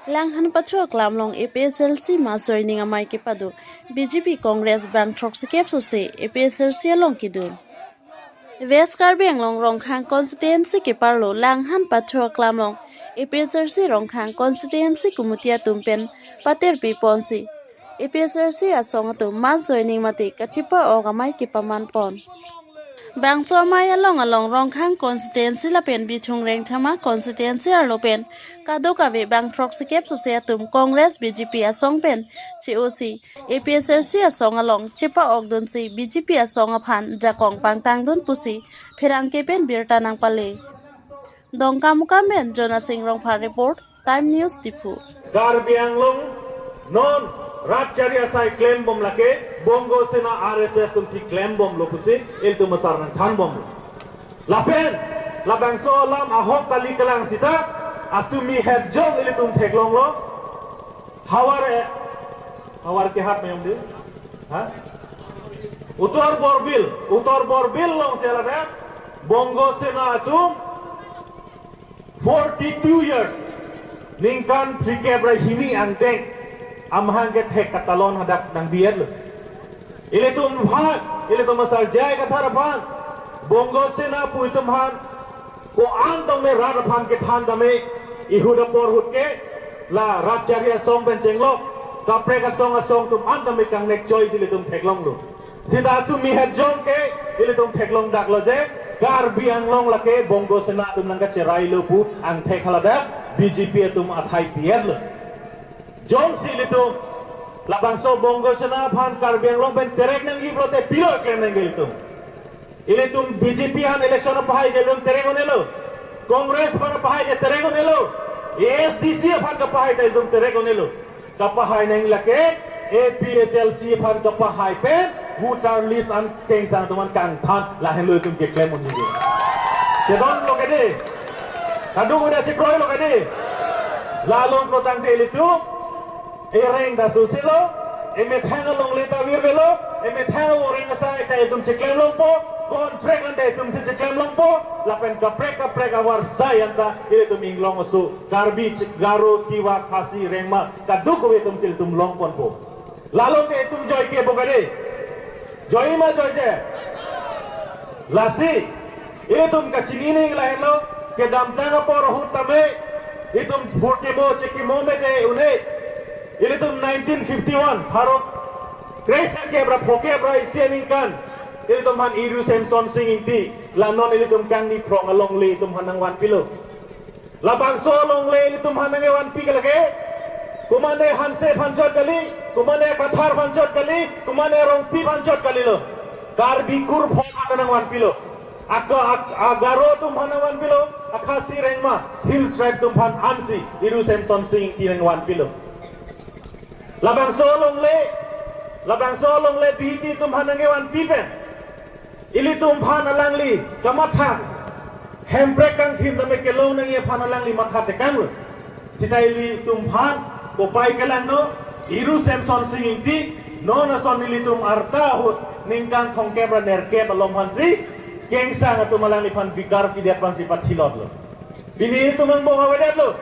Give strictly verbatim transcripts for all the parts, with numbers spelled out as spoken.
Langhan Pathu Aklam along A P H L C mass joining amei kepado B J P Congress bang throksi kep sose A P H L C along kedo. West Karbi Anglong Rongkhang constituency keparlo Langhan Pathu Aklam along A P H L C Rongkhang constituency committee atum pen patirpi ponsi A P H L C asong atum mass joining mate kachepa-ok amei kepaman pon. Bangso amei along along Rongkhang constituency lapen Bithung Rengthama constituency arlo pen kadokave bang throksi kep sose atum Congress B J P asong pen che-osi A P H L C asong along chepa-ok dunsi B J P asong aphan jakong pangtang dun pusi pherangke pen birta nangpale. Dongkamukam pen Jonasing Rongphar report, Time News Diphu. Karbi Anglong non rat chari asai klem bom lake Bongo Sena R S S atumsi klem bomlo pusi ilitum asar nangthan bomlo. Lapen labangso alam ahok kali kalang sita atumi het jong ilitum theklonglo. Havar, eh, havar ke hat mayong di? Ha? Uttar Borbil, Uttar Borbil alongsi ladak Bongo Sena atum forty-two years, ningkan phlikep ra hini angdeng, amahang kethek katalon hadak nangbi-etlo. Ilitum aphan, ilitum asar J I Kathar aphan, Bongo Sena pu itum aphan ko-an tame rat aphan kethan tame, ihut apor ahut ke la rat chari asong pen chenglok, kaprek asong asong atum an tame kangnek choisi ilitum theklonglo. Sita atumi het jong ke ilitum theklong daklo je Karbi Anglong lake Bongo Sena atum nangkacherailo pu angthek haladak B J P atum athai pi-etlo. Jongsi ilitum labangso Bongo Sena aphan Karbi Anglong pen terek nangji pulote pilo klem nangji ilitum? Ilitum B J P aphan election apahai ke ilitum terek un-elo. Congress aphan apahai ke terek un-elo. A S D C aphan kapahai ta ilitum terek un-elo. Kapahai nang lake A P H L C aphan kapahai pen voter list an kengsang atum an kangthan lahenlo itum keklem unji. Chedonlo ke dei. Kadokave ta chekroilo ke dei. La along pulo tangte ilitum ereng ta susilo, emethang alongle ta virvelo, emethang avoreng asai ta itum cheklem longpo, contract an ta itumsi cheklem longpo, lapen kaprek kaprek avarsai anta ilitum inglong aso, Karbi, Garo, Tiwa, Khasi, Rengma, kadokave atumsi ilitum longponpo. La along ke itum joike bo ke dei? Joi ma joije? Lasi itum kachini nangji lahenlo, kedamtang apor ahut tame itum phurkimo chekimo mete un-e. Ilitum nineteen fifty-one, pharo kre-sirkep ra phokep ra isi aningkan, ilitum aphan Iru Semson Sing Ingti, la non ilitum kangni phrong alongle itum aphan nangvanpilo. Labangso alongle ilitum aphan nangkevanpi ke lake, komane Hanse aphan chot kali, komane Kathar aphan chot kali, komane Rongpi aphan chot kalilo. Karbi kurpho aphan nangvanpilo. Aka, ak-, a-Garo atum aphan nangvanpilo, a-Khasi, Rengma, Hill Tribe atum aphan ansi Iru Semson Sing Ingti nangvanpilo. Labangso alongle, labangso alongle B J P atum aphan nangkevanpi pen ilitum aphan alangli kamatha, Hemprek kangthim tame kelong nangji aphan alangli matha tekanglo. Sita ilitum aphan kopai kelangno, Iru Semson Sing Ingti, non ason ilitum arta ahut ningkan thomkep ra nerkep along aphansi kengsang atum alangliphan bikar pidet aphansi pathilotlo. Pini ilitum angbong avedetlo.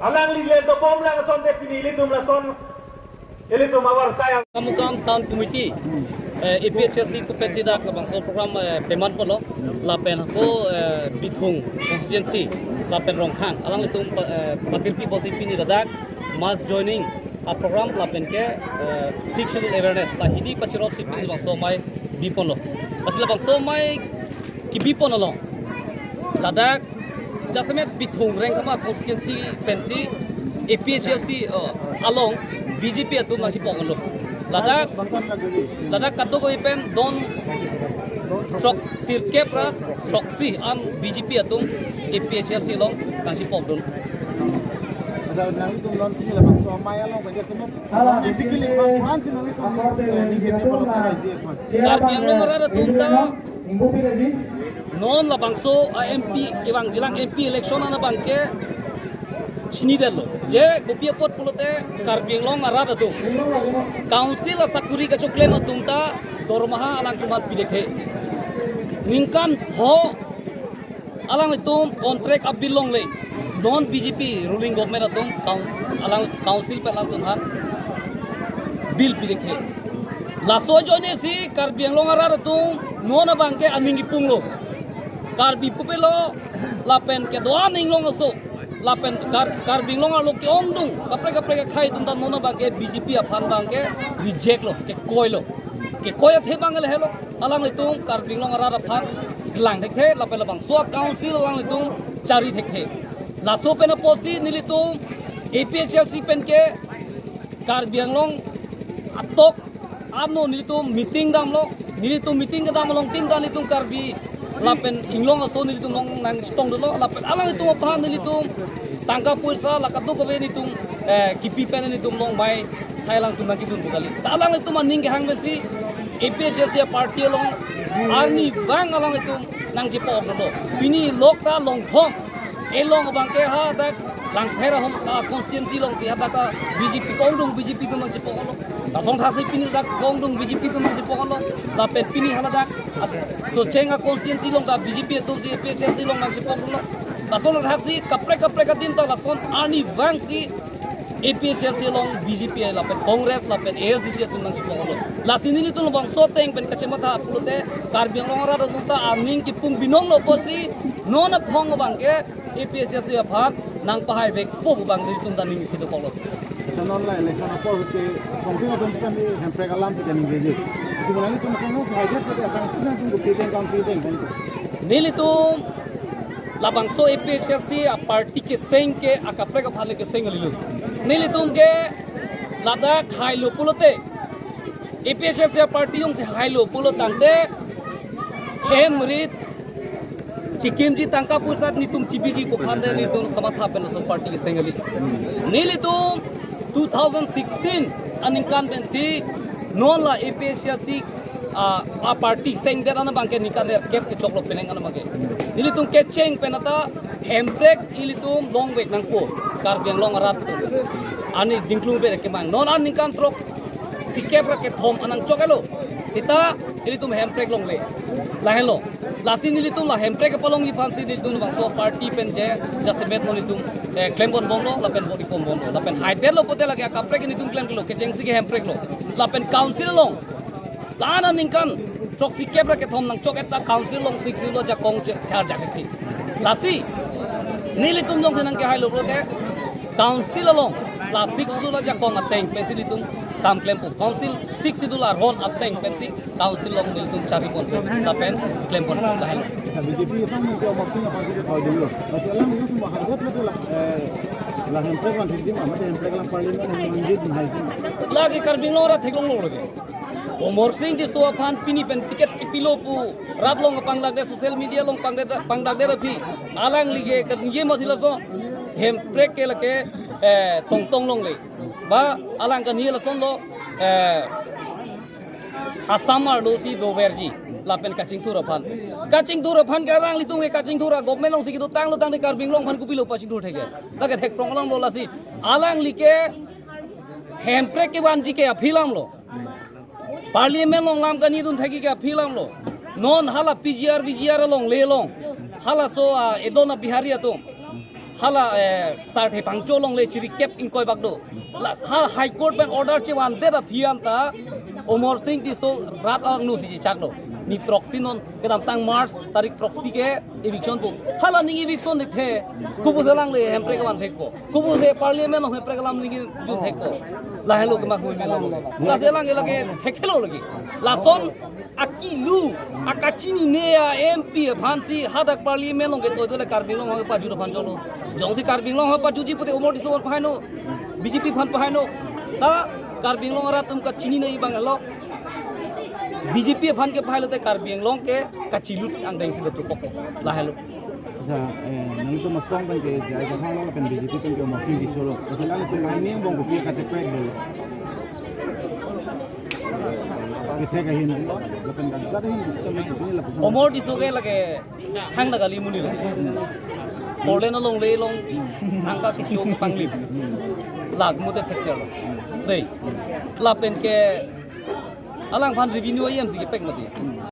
Alangli le dobom lang asonte pini ilitum lason ilitum avarsai ang- Kamukam Town Committee, eh, A P H L C pu pensi dak labangso program, eh, peman ponlo, lapen ako, eh, Bithung constituency, lapen Rongkhang, alanglitum pa-, eh, patirpi ponsi pini ladak mass joining a-program lapen ke, eh, Sixth Schedule awareness ta hini pachiropsi pini labangso amei biponlo. Lasi labangso amei kebipon along ladak jasemet Bithung Rengthama constituency pensi A P H L C, uh, along B J P atum nangchepok unlo. Ladak, ladak kadokave pen don throksirkep ra throksi an B J P atum A P H L C along nangchepok dun. Ada nangtum non pini labangso amei along pen jasemet Karbi Anglong arat atum ta non labangso a-M P kevangjilang M P election an abang ke chinidetlo. Je kopi apot pulote Karbi Anglong arat atum council asakuri kachoklem atum ta dormaha alangtum aphan pidethe. Ningkan pho alanglitum contract a-bill longle. Non B J P ruling government atum coun-, alang council pen alangtum aphan bill pithekthe. Laso ajoinesi Karbi Anglong arat atum non abangke aning kipunglo. Karbi pupelo lapen kedo-an inglong aso lapen Kar-, Karbi Anglong arlo ke-ongdung kaprek kaprek akhei atum ta non abangke B J P aphan abangke reject lo, kekoilo. Kekoi athe abang lahelo, alanglitum Karbi Anglong arat aphan langthekthe lapen labangso council alanglitum charithekthe. Laso pen apotsi nelitum A P H L C pen ke Karbi Anglong atok ano nelitum meeting damlo, nelitum meeting kedam along tin ta nelitum Karbi lapen inglong aso nelitum along nangchetongdunlo, lapen alanglitum aphan nelitum tangka poisa la kadokave nelitum, eh, kipi pen nelitum along mai thai alangtum nangkedun pu kali. Ta alanglitum aning kehang pensi A P H L C party along arnivang alanglitum nangchepo-oklo. Pini lok ta longthom. Elong abangke hadak Langpher ahom, ah, constituency alongsi hadak, ah, B J P ke-ongdung B J P atum nangchepo-oklo. Lason thasi pini hadak ke-ongdung B J P atum nangchepo-oklo. Lapen pini haladak, ah, Socheng a-constituency along ta B J P atumsi A P H L C along nangchepo-oklo. Lason thaksi kaprek kaprek adim ta lason arnivangsi A P H L C along B J P lapen Congress lapen A S D C atum nangchepo-oklo. Lasi nelitum labangso ateng pen kachematha pulote Karbi Anglong arat atum ta aning kipung binonglo apotsi non aphong abangke A P H L C aphan nangpahaivekpo pu abang nelitum ta ning kedokoklo. Sa non la election apor ke songpin atum si kami hemprek alamsi kaningjeje. Isi mo nelitum kano hajar pati asang sina tum kutiteng kamsi teng teng. Nelitum labangso A P H L C aparty keseng ke akaprek aphan le keseng kalilo. Nelitum ke ladak hailo pulote, A P H L C aparty jongsi hailo pulo tangte, chem rit chikimji tangka poisa nelitum chibiji pu aphan te nelitum kamatha pen laso party keseng kali. Nelitum two thousand sixteen aningkan pensi non la A P H L C, ah, aparty sengdet an abangke ningkan nerkep kechoklo penang an abangke. Nelitum kecheng pen ata hemprek ilitum longvek nangpo Karbi Anglong arat atum. Ani dingklung pe kemang. Non aningkan throksikep ra kethom an nangchok-etlo. Seta ilitum hemprek longle. Lahenlo. Lasi nelitum la hemprek kepalongji aphansi nelitum labangso party pen ke jasemet lo nelitum, eh, klem ponbomlo lapen vote ipon bomlo. Lapen haidetlo pulote lake akaprek nelitum klemlo, kechengsi ke hempreklo. Lapen council along la-an aningkan throksikep ra kethom nangchok-et ta council along six schedule ajakong che-, charjak-et. Lasi nelitum jongsi nangkehailo pulote council along la six schedule ajakong ateng pensi nelitum kam klempo. Council six schedule aron ateng pensi council along nelitum charipon lapen klempon lahenlo. B J P sang ke Amar Sing aphan ke thoi dilo. Lasi alang itu semua harga tu la, eh, la hemprek lang thik jima, mate hemprek lang parliament yang manjit hai jima. Lake Karbi Anglong arat theklonglo lake. Amar Sing Tisso aphan pini pen ticket kipilo pu rat along pangdakde, social media along pangdakde, pangdakde aphi. Alangli ke kaningje masi laso hemprek ke lake, eh, tongtong longle. Ba alang kaningje lasonlo, eh, Assam arlosi doverji lapen kachingthur aphan. Kachingthur aphan ke alanglitum ke kachingthur a-government alongsi kedotanglo tangte Karbi Anglong aphan kopilo pachingthur thek ke. Lake thekprong alamlo lasi. Alangli ke hemprek kevanji ke aphi alamlo. Parliament along lam kaningjedun thekji ke aphi alamlo. Non hala P G R, V G R along le long. Halaso, ah, Edon a-Bihari atum. Hala, eh, Sarthe Phangcho along le chirikep ingkoi bak do. La, ha High Court pen order chevandet aphi an ta Amar Sing Tisso rat arnu si chechaklo. Ni throksi non kedamtang March tarik throksi ke eviction pu. Hala ning eviction thekthe. Kopusi alang le hemprek kevan thekpo. Kopusi parliament along hemprek alam ningjedun thekpo. Lahenlo kemak hui melo. Lasi alang ke lake thekthe lo lake. Lason akilu, akachinine a-M P aphansi hadak parliament along ketoidunle Karbi Anglong aphan pajut aphan cholo. Jongsi Karbi Anglong aphan pajutji pute Amar Tisso aphan pahaino, B J P aphan pahaino. Ta Karbi Anglong arat atum kachinine abang helo. B J P aphan kepahailote Karbi Anglong ke kachilut angdengsi dothukok. Lahenlo. Sa, eh, nangtum asong pen ke J I Kathar lo lapen B J P pen ke Amar Sing Tisso lo. Lasi alanglitum aning angbong kopi kacheprek do. Kethek ahin, lapen kan jat ahin system ini lapuson. Amar Tisso ke lake thangta kali monit lo. Four lane along le long, thangta kecho kepanglim. Lak mute thekser lo. Dei. Lapen ke alangphan revenue ayam si kepek mati.